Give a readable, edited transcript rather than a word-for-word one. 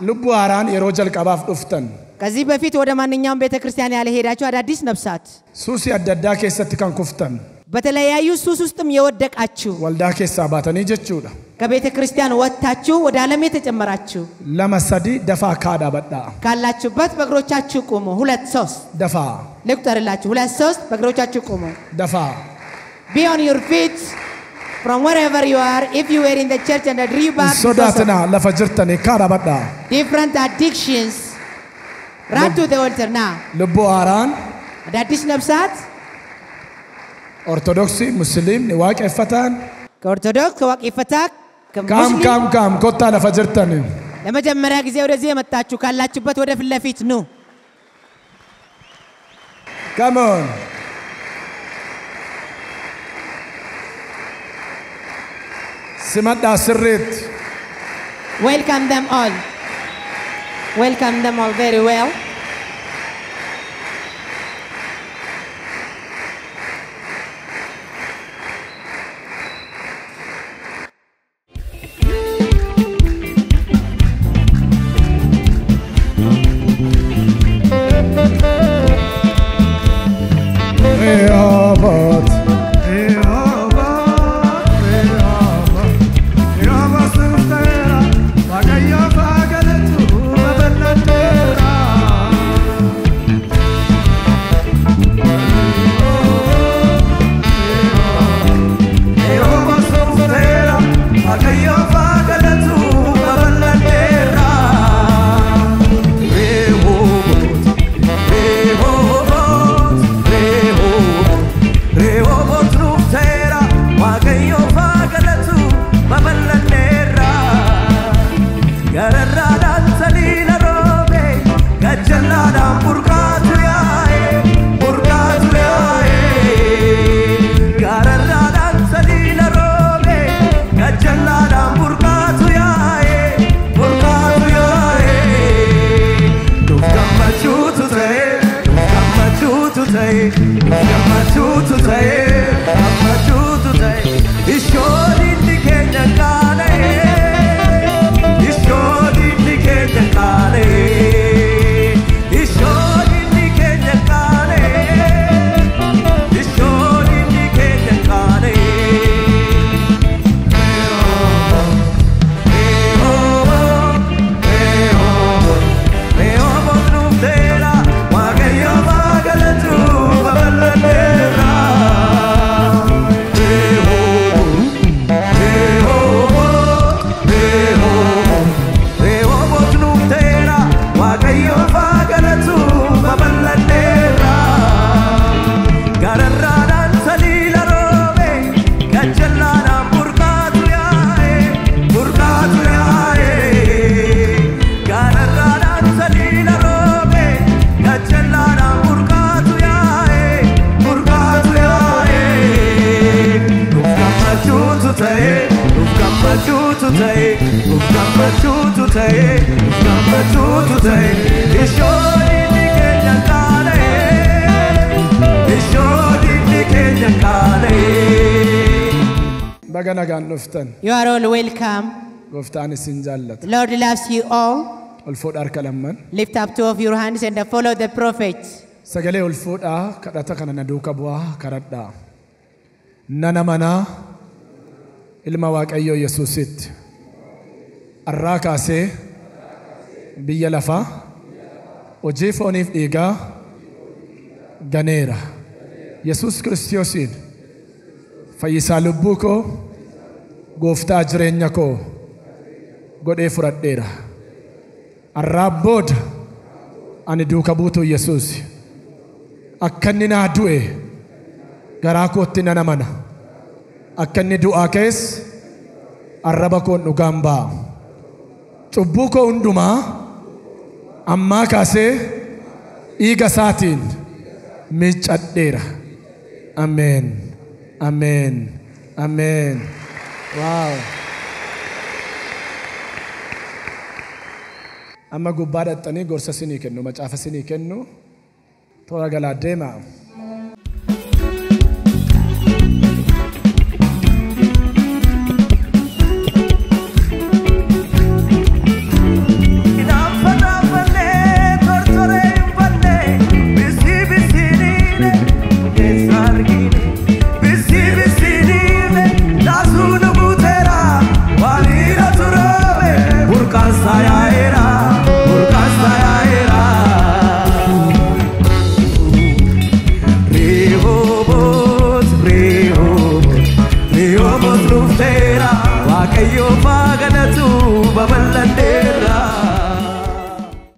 Lubbuu haaraan yeroo jalqabaaf dhuftan. ከዚህ በፊት ወደ ማንኛውም ቤተክርስቲያን ያልሄዳችሁ አዳዲስ ነፍሳት Suusii adda addaa keessatti kan kuftan. በተለያዩ ሱስ ውስጥም የወደቃችሁ Waldaa keessaa baatanii jechuudha. ከቤተ ክርስቲያን ወጥታችሁ ወደ ዓለም የተጨመራችሁ 2 3 dafaa kaa dhaabadhaa. ካላችሁበት በእግሮቻችሁ ቁሙ። 2 3 Dafaa. ልቁጠርላችሁ። 2 3 በእግሮቻችሁ ቁሙ። Dafaa. Be on your feet from wherever you are. If you were in the church and drew Hin back because of sodaatinaa lafa jirtanii kaa dhaabadhaa. different addictions, run to the altar now. Lubbuu haaraan አዳዲስ ነፍሳት Ortodoksii, Musliimni, waaqeffataan ከኦርቶዶክስ ከዋቂፈታ kaam ከሙስሊም kaam kaam kottaa lafa jirtanii. ለመጀመሪያ ጊዜ ወደዚህ የመጣችሁ ካላችሁበት ወደ ፊት ለፊት ኑ። Come on. Simadhaa sirriitti. Welcome them all. Welcome them all very well. Rehoboth, Rehoboth, Rehoboth, Rehoboth dhufteera, Waaqayyoof haa galatu babal'adheera. Rehoboth dhufteera, Waaqayyoof haa galatu babal'adheera. Rehoboth, Rehoboth, Rehoboth, Rehoboth dhufteera, Waaqayyoof haa galatu babal'adheera. Gararraadhaan saliila roobe, gajjallaadhaan burqaatu yaa'e, burqaatu yaa'e. Gararraadhaan saliila roobe, gajjallaadhaan burqaatu yaa'e, burqaatu yaa'e. Nuuf gammachuutu ta'e, nuuf gammachuutu ta'e, nuuf gammachuutu ta'e, gammachuutu ta'e. Ishoon inni keenya qaana'e, ishoon inni keenya qaana'e, ishoon inni keenya qaana'e, ishoon inni keenya qaana'e. Rehoboth, Rehoboth, Rehoboth dhufteera, Waaqayyoof haa galatu babal'adheera. Rehoboth, Rehoboth, Rehoboth, Rehoboth dhufteera, Waaqayyoof haa galatu babal'adheera. Gararraadhaan saliila roobe, gajjallaadhaan burqaatu yaa'e, burqaatu yaa'e. Gararraadhaan saliila roobe, gajjallaadhaan burqaatu yaa'e, burqaatu yaa'e. Nuuf gammachuutu ta'e, nuuf gammachuutu ta'e, nuuf gammachuutu ta'e, nuuf gammachuutu ta'e. Ishoon inni keenya qaana'e, ishoon inni keenya qaana'e. Baga nagaan dhuftan. You are all welcome. Gooftaan isin jaallata. The Lord loves you all. Ol fuudhaa harka lamman. Lift up two of your hands and follow the prophet. Sagalee ol fuudhaa kadhata kana na duuka bu'aa kadhadhaa. Nana manaa ilma Waaqayyoo Yesuusitti. Arraa kaasee biyya lafaa hojii fooniif dhiigaa ganeera. Yesuus Kiristoosiin fayyisaa lubbuu koo gooftaa jireenya koo godhee fudhadheera. Arraa booda ani duuka buutuu Yesuus. Akka inni naa du'e garaa kootti nan amana. Akka inni du'aa keessa arraba koon dhugaan ba'a. Cubbuu koo hundumaa ammaa kaasee dhiiga isaatiin miiccadheera. Ameen. Ameen. Ameen. Waaw. Amma gubbaa dhaxxanii gorsa sinii kennu, macaafa sinii kennu. Toora galaa deemaa.